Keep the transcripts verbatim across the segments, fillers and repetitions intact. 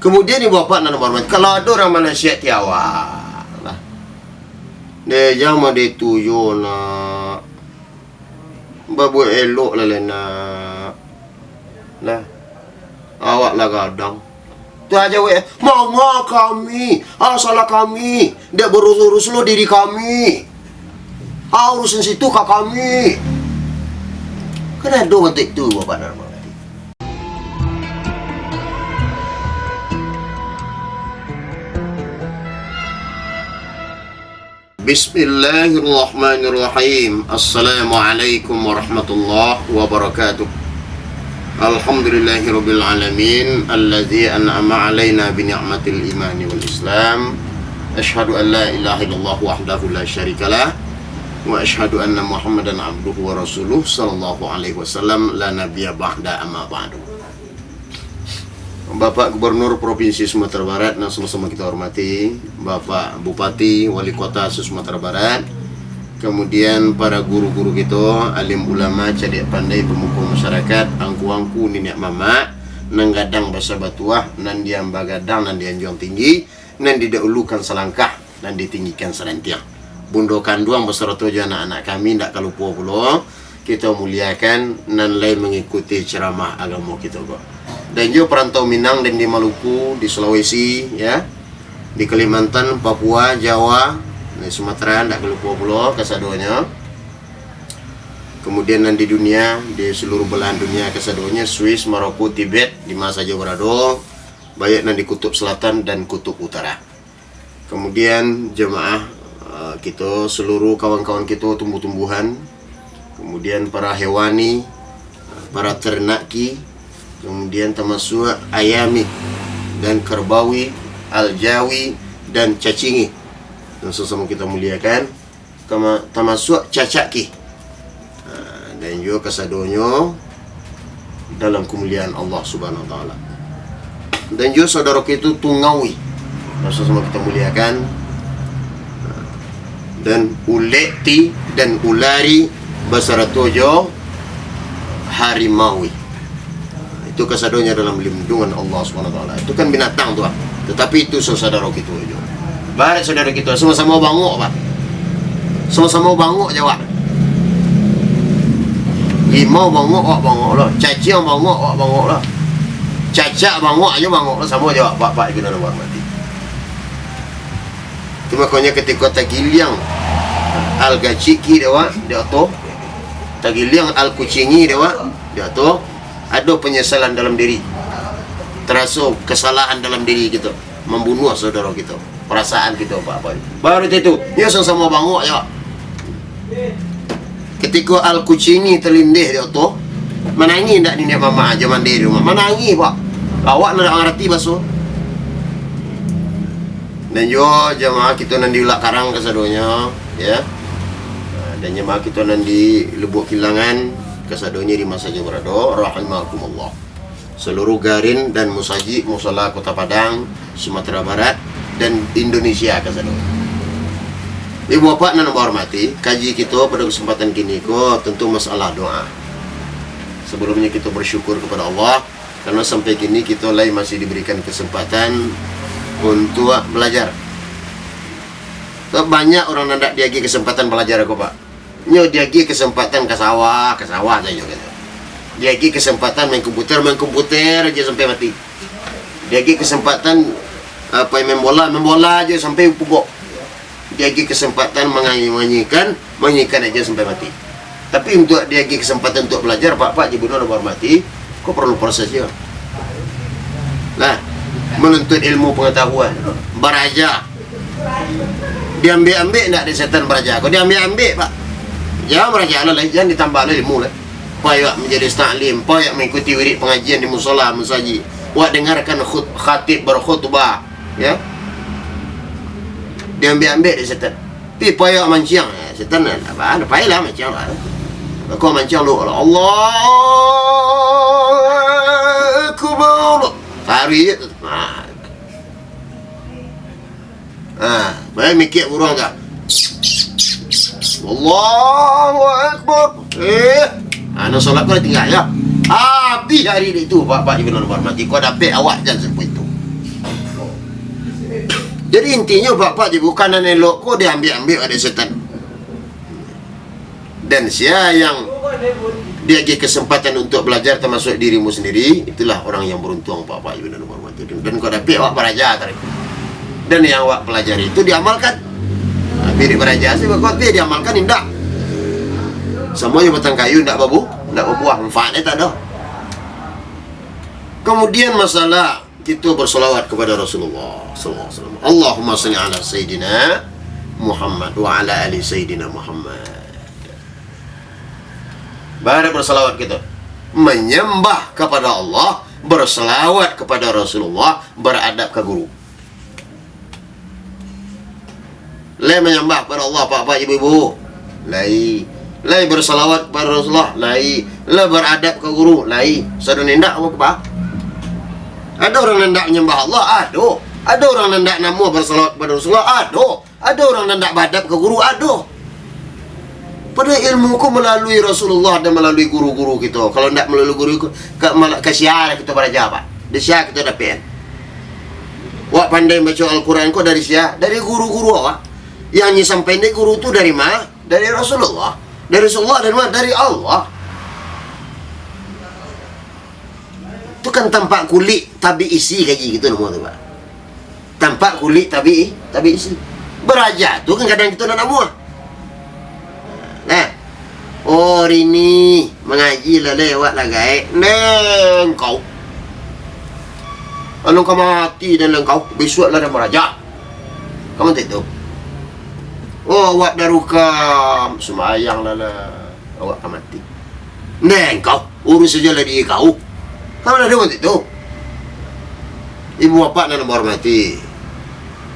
Kemudian, ibu bapak nan bahormati, kalau ado urang manasihati awak, lah, deh, jan mode tu yo, nak. Babuek elok lah, lah, nak. Nah, awak lah gadang. Tu aja weh, manga kami, ah, salah kami, dek berurus-urus lo diri kami. Ah, urusan situ ka kami. Kan ado mantek tu, bapak nan hormati. Bismillahirrahmanirrahim. Assalamualaikum warahmatullahi wabarakatuh. Alhamdulillahirabbil alamin, allazi an'ama alaina bi ni'matil imani wal islam. Asyhadu an la ilaha illallah wahdahu la syarikalah, wa asyhadu anna Muhammadan abduhu wa rasuluh, sallallahu alaihi wasallam, la nabiyya ba'da, amma ba'du. Bapak Gubernur Provinsi Sumatera Barat nan samo-samo kita hormati, Bapak Bupati, Wali Kota se-Sumatera Barat, kemudian para guru-guru kito, alim ulama, cadiak pandai, pemuko masyarakat, angku-angku, niniak mamak, nan gadang basa batuah, nan diam bagadang, nan dianjuang tinggi, nan didahulukan salangkah, nan ditinggikan sarantiang. Bundo kanduang basarato jo anak-anak kami, indak ka lupo pulo kito muliakan nan lai mangikuti ceramah agamo kito ko. Dan jo parantau Minang dan di Maluku, di Sulawesi, ya, di Kalimantan, Papua, Jawa, di Sumatera, indak ka lupo pulo kasadonyo. Kemudian nan di dunia, di seluruh belahan dunia kasadonyo, Swiss, Maroko, Tibet, di ma sajo barado, baik nan di Kutub Selatan dan Kutub Utara. Kemudian jemaah, eh, kito, seluruh kawan-kawan kito tumbuh-tumbuhan, kemudian para hewani, eh, para ternak ki, kemudian tamasuak ayami, dan kerbawi, aljawi, dan cacingi, nan samo-samo kita muliakan. Tama-, tamasuak cacak ki. Ha, dan juo kasadonyo dalam kemuliaan Allah Subhanahu Wa Taala. Dan juo saudara kito tungawi, nan samo-samo kita muliakan. Ha, dan ulek ti dan ulari basarato jo harimawi. Itu kasadonyo dalam lindungan Allah Subhanahu Wa Taala. Itu kan binatang tu, ah. Tetapi itu saudara kito juo. Barat saudara kito, samo-samo bangok, Pak. Samo-samo bangok jo awak. Limau bangok, awak bangok lo. Caciang bangok, awak bangok lo. Cacak bangok, ajo bangok lo. Samo jo awak, Pak, Pak, Ibu nan hormati. Itu makonyo katiko tagiliang al-gacik ki dek awak, dek oto. Tagiliang al-kucingi dek awak, dek oto. Ado panyasalan dalam diri. Taraso kasalahan dalam diri kito. Mambunuah saudara kito. Parasaan kito apa-apa. Baru itu, nyo samo-samo bangok jo. Katiko al-kucingi talindeh di oto, manangih ndak niniak mamak jo mande di rumah? Manangih, Pak. Awak ndak mangarati baso. Dan juo jamaah kito nan di Ulak Karang kasadonyo, ya. Dan jamaah kito nan di Lubuak Kilangan kasadonyo di ma sajo barado, rahimakumullah. Saluruh garin dan musajik musala Kota Padang, Sumatera Barat, dan Indonesia kasadonyo. Ibu bapak nan bahormati, kaji kito pado kasempatan kini ko tantu masalah doa. Sabalumnyo kito basyukur kapado Allah, karano sampai kini kito lai masih dibarikan kasempatan untuak balajar. Sabab banyak urang nan ndak diagiah kasempatan balajar ko, Pak. Nyo diagiah kasempatan ka sawah, ka sawah sajo gitu. Diagiah kasempatan main komputer, main komputer ajo sampai mati. Diagiah kasempatan, apa, main bola, main bola ajo sampai puguak. Diagiah kasempatan manganyi-, manyanyikan, manyanyikan ajo sampai mati. Tapi untuak diagiah kasempatan untuak balajar, Pak, Pak Gubernur nan bahormati, ko paralu proses juo. Nah, manuntuik ilmu pangatahuan, baraja. Diambiak-ambiak ndak dek setan baraja ko? Diambiak-ambiak, Pak. Jan baraja lah, lai. Jan ditambah lah ilmu lah. Pai awak manjadi ustaz alim, pai awak mangikuti wirid pangajian di musala, masajik. Awak dangarkan khut-, khatib bakhutbah, ya. Diambiak-ambiak dek setan. Pi pai awak manciang, ya, setan, apa, pailah manciang lah. Mako manciang lu, Allahu Akbar. Tarik je tu. Ha. Ha, baru mikir buruang tu. Allahu Akbar. Eh, ha, nan solat ko lah tingga, ya. Habis hari dek tu, Bapak Ibu nan bahormati, ko dapek awak jan sarupo itu. Jadi intinyo, Pak-pak, bukan nan elok ko diambiak-ambiak dek setan. Dan sia yang diagiah kesempatan untuk belajar, termasuk dirimu sendiri, itulah orang yang beruntung, Pak-pak, Ibu dan Bapak. Dan kau dapik awak baraja tadi. Dan yang awak pelajari itu diamalkan. Tapi di baraja sih, kau diamalkan indak. Samonyo batang kayu indak babu-, indak babuah, manfaatnya tak ada. Kemudian masalah kita bersalawat kepada Rasulullah sallallahu alaihi wasallam. Allahumma salli ala Sayyidina Muhammad wa ala ali Sayyidina Muhammad. Baru bersalawat kita. Menyembah kepada Allah, bersalawat kepada Rasulullah, beradab ke guru. Lai manyambah kepada Allah, Pak-pak, Ibu-ibu? Lai. Lai bersalawat kepada Rasulullah? Lai. Lai beradab ke guru? Lai. Sadonyo indak, Pak? Ado urang nan indak manyambah Allah? Ado. Ado urang nan indak namuah bersalawat kepada Rasulullah? Ado. Ado urang nan indak beradab ke guru? Ado. Padahal ilmu ko malalui Rasulullah dan malalui guru-guru kito. Kalau indak malalui guru ko, ka, mala-, ka sia kito baraja, Pak? Dari sia kito dapek? Awak pandai baco Al-Quran ko dari sia? Dari guru-guru awak. Yang nyo sampaian dari guru tu dari ma? Dari Rasulullah. Dari Rasulullah dari ma? Dari Allah. Tu kan tampak kulik tabik isi kaji gitu namo tu, Pak. Tampak kulik tabik, tabik isi. Baraja tu kan kadang kito nak namuah. Nah. Oh, hari ni mangaji lah lai awak lah gaek. Neh, engkau. Anu ka mati dan engkau, bisuak lah dah maraja. Kamu tak tahu. Oh, awak dah rukam, sumbayang lah lah. Awak ka mati. Neh, engkau, urus saja lah diri kau. Kamu dah dengar tak tahu. Ibu bapak nan ambo hormati,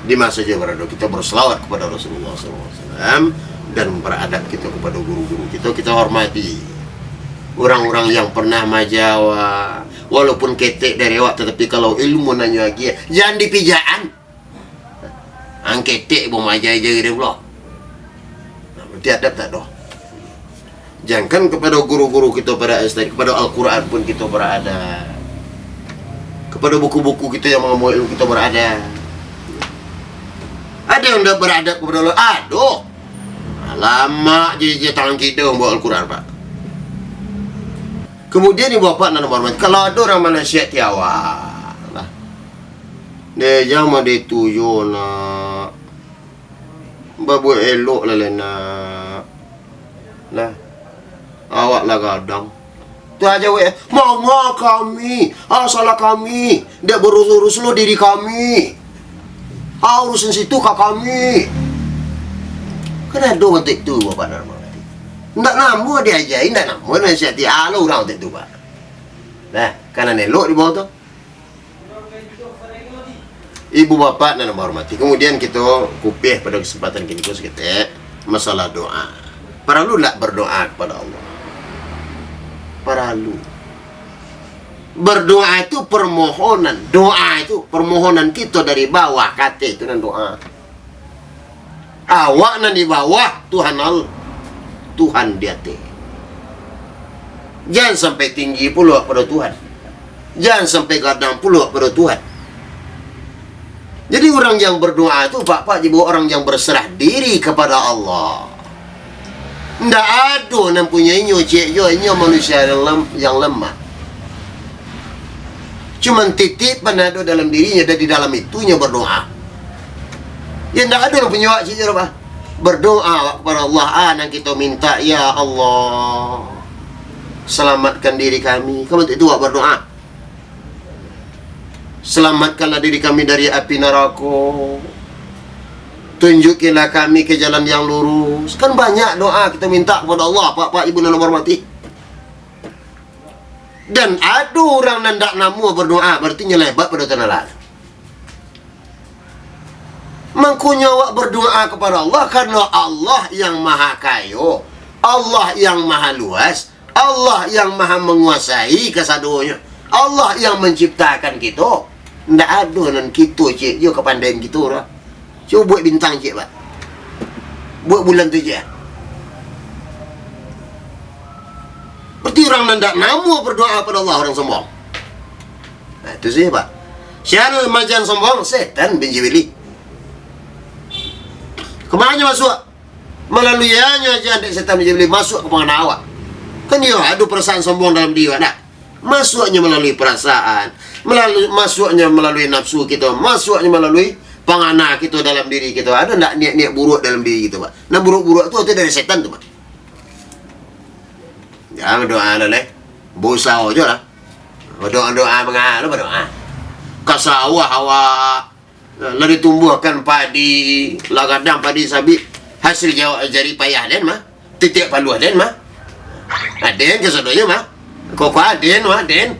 di ma sajo barado, kita berselawat kepada Rasulullah sallallahu alaihi wasallam dan beradab kita kepada guru-guru kita, kita hormati. Orang-orang yang pernah maaja awak, walaupun ketek dari awak, tetapi kalau ilmu nan nyo agiah, jan dipijaan. Ang ketek, bo maaja-aja dari pulo. Nah, berarti adab tak ado. Jangankan kepada guru-guru kito beradab, kepada Al-Quran pun kito beradab. Kepada buku-buku kito yang mangamuah ilmu kito beradab. Ado yang ndak beradab kepada Allah? Ado. Lamak je, je tangan kito mambaok Al-Quran, Pak. Kemudian, ibu bapak nan ambo hormati, kalau ado urang manasihati awak, nah, deh, jan mode tu juo, nak. Babuek elok lah lai, nak. Nah, awak lah gadang. Tu aja weh, manga kami, ah, salah kami, dak berurus-urus lo diri kami. Ah, urusan situ ka kami. Kan ado urang tek tu, bapak nan hormati. Ndak namuah diajai, ndak namuah nasihati, alo urang tek tu, Pak. Nah, kan elok di bawah tu. Ibu bapak nan ambo hormati, kemudian kito kupiah pado kesempatan kini ko saketek masalah doa. Paralu ndak berdoa kepada Allah? Paralu. Berdoa itu permohonan, doa itu permohonan kito dari bawah ka ateh, itu nan doa. Awak nan di bawah, Tuhan al-, Tuhan di ateh. Jan sampai tinggi pulo pado Tuhan. Jan sampai gadang pulo pado Tuhan. Jadi, urang yang berdoa tu, Pak-pak, jibaok urang yang berserah diri kepada Allah. Ndak ado nan punyo inyo, ciek jo inyo manusia yang lem-, yang lemah. Cuman titip panado dalam dirinyo, dan di dalam itu inyo berdoa. Ya, ndak ado nan punyo awak, ciek jo, Pak. Berdoa awak kepada Allah, ah, nan kito minta, "Ya Allah, selamatkan diri kami." Kamu itu awak berdoa. Selamatkanlah diri kami dari api narako. Tunjukilah kami ke jalan yang lurus. Kan banyak doa kita minta kepada Allah, Pak-pak, Ibu nan hormati. Dan ado urang nan ndak namuah berdoa, berarti nyo lebat pado tanah lah. Mangkonyo awak berdoa kepada Allah, karena Allah yang maha kayo, Allah yang maha luas, Allah yang maha manguasai kasadonyo, Allah yang manciptakan kito. Ndak ado nan kito, ciek, jo kapandaian kito tu. Cubo buek bintang, ciek, Pak. Buek bulan tu, ciek. Berarti urang nan ndak namuah berdoa pada Allah, urang sombong. Nah, itu saja, Pak. Sia nan majan sombong, setan bin Jibril. Ka ma nyo masuak? Malalui anyo aja dek setan bajilbab masuak ka pangana awak. Kan iyo ado perasaan sombong dalam diri awak, ndak? Masuaknyo malalui perasaan, malalui, masuaknyo malalui nafsu kito, masuaknyo malalui pangana kito dalam diri kito. Ado ndak niat-niat buruak dalam diri kito, Pak? Nan buruak-buruak tu, tu dari setan tu, Pak. Jan badoa lah, leh. Bausaho jo lah. Badoa-doa manga lo badoa. Ka sawah awak, lah ditumbuahkan padi, lah gadang padi sabik, hasil jawab jari payah den mah, titiak paluah den mah. Aden kasadonyo mah. Kok aden mah, den.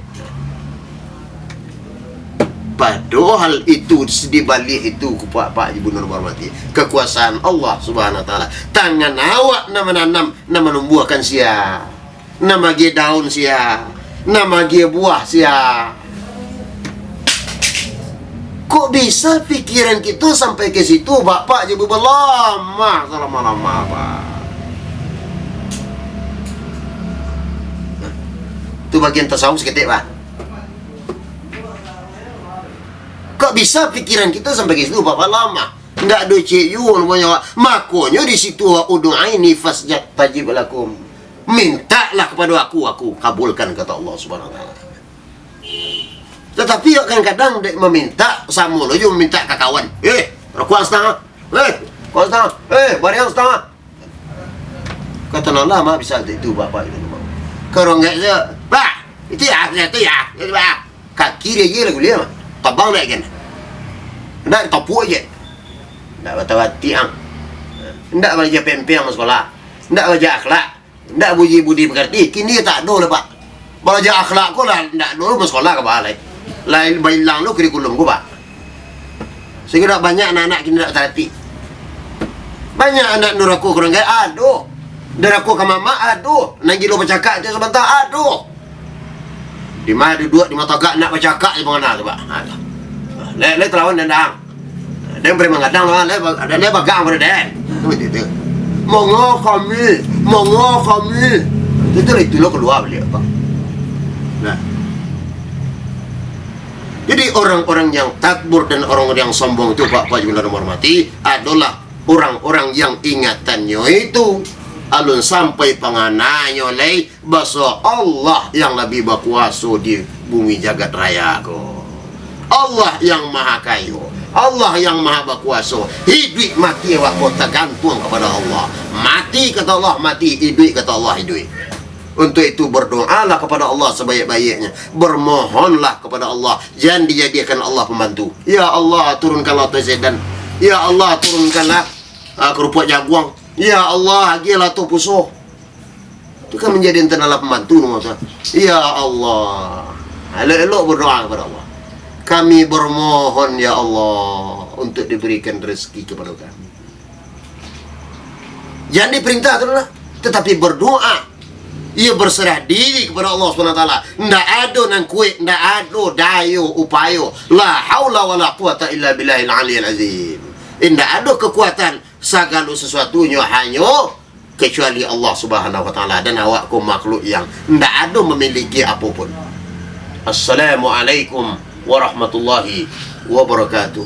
Padahal itu di baliak itu, Pak, Pak, Ibu nan hormati, kekuasaan Allah Subhanahu wa Taala. Tangan awak nan mananam, nan manumbuahkan sia, nan magiah daun sia, nan magiah buah sia. Kok bisa pikiran kito sampai ka situ, Bapak, Ibu, balamah salama-lama, Pak? Tu bagian tasawuf saketek, Pak. Kok bisa pikiran kito sampai ka situ, Bapak, balamah? Ndak ado ciek juo nan punyo awak. Makonyo di situ, "Ud'uni fastajib lakum." Mintaklah kepada aku, aku kabulkan, kata Allah Subhanahu wa Taala. Tatapi awak kadang-kadang dek mamintak, samo lo jo mamintak ka kawan. "Eh, rokok ang satangah. Eh, rokok ang satangah. Eh, barang ang satangah." Kato nan lah, mah bisa itu, Bapak, itu, Bapak. Karongek sajo, "Bah, itu ya, itu ya, itu, Bah." Kaki dia je lah gulia, mah. Tabang dah kan. Ndak ditopuk je. Ndak bata-bati ang. Ndak balaja pempek ang sekolah. Ndak balaja akhlak. Ndak budi, budi pekerti. Kini tak ado lah, Pak. Balaja akhlak ko lah ndak ado, basekolah ka baa lai. Lai bailang lo kurikulum ko, Pak. Sehingga dak banyak anak-anak kini dak talatik. Banyak anak durako ka urang gaek, ado. Durako ka mamak, ado. Nan gilo bacakak tu sabanta, ado. Di ma duduak, di ma tagak, nak bacakak je pangana tu, Pak. Ha, tu. Lai, lai talawan dandang. Den bari manggadang lah, lai ba-, lai bagang pado den. Kan baitu tu. Manga kami, manga kami. Itu lah, itu lo kalua baliak, Pak. Nah. Jadi, orang-orang yang takbur dan orang-orang yang sombong itu, Bapak Ibu yang hormati, adolah orang-orang yang ingatannyo itu alun sampai pangananyo lai, baso Allah yang labiah bakuaso di bumi jagat raya ko. Allah yang maha kayo, Allah yang maha bakuaso. Hiduik mati awak ko tagantuang kapado Allah. Mati, kato Allah, mati. Hiduik, kato Allah, hiduik. Untuk itu, berdoalah kepada Allah sebaik-baiknya. Bermohonlah kepada Allah. Jan dijadikan Allah pembantu. Ya Allah, turunkanlah oto sedan. Ya Allah, turunkanlah, ah, kerupuak jaguang. Ya Allah, agiahlah oto puso. Itu kan menjadi entalah pembantu nama tu. Ya Allah. Elok-elok berdoa kepada Allah. Kami bermohon, ya Allah, untuk diberikan rezeki kepada kami. Jan diperintah tu lah, tetapi berdoa. Ia berserah diri kepada Allah Subhanahu wa Taala. Ndak ado nan kuek, ndak ado dayo upayo. La haula wala quwata illa billahil aliyil azim. Indak ado kekuatan, sagalo sesuatunyo hanyo kecuali Allah Subhanahu wa Taala, dan awak ko makhluk yang ndak ado memiliki apo pun. Assalamualaikum warahmatullahi wabarakatuh.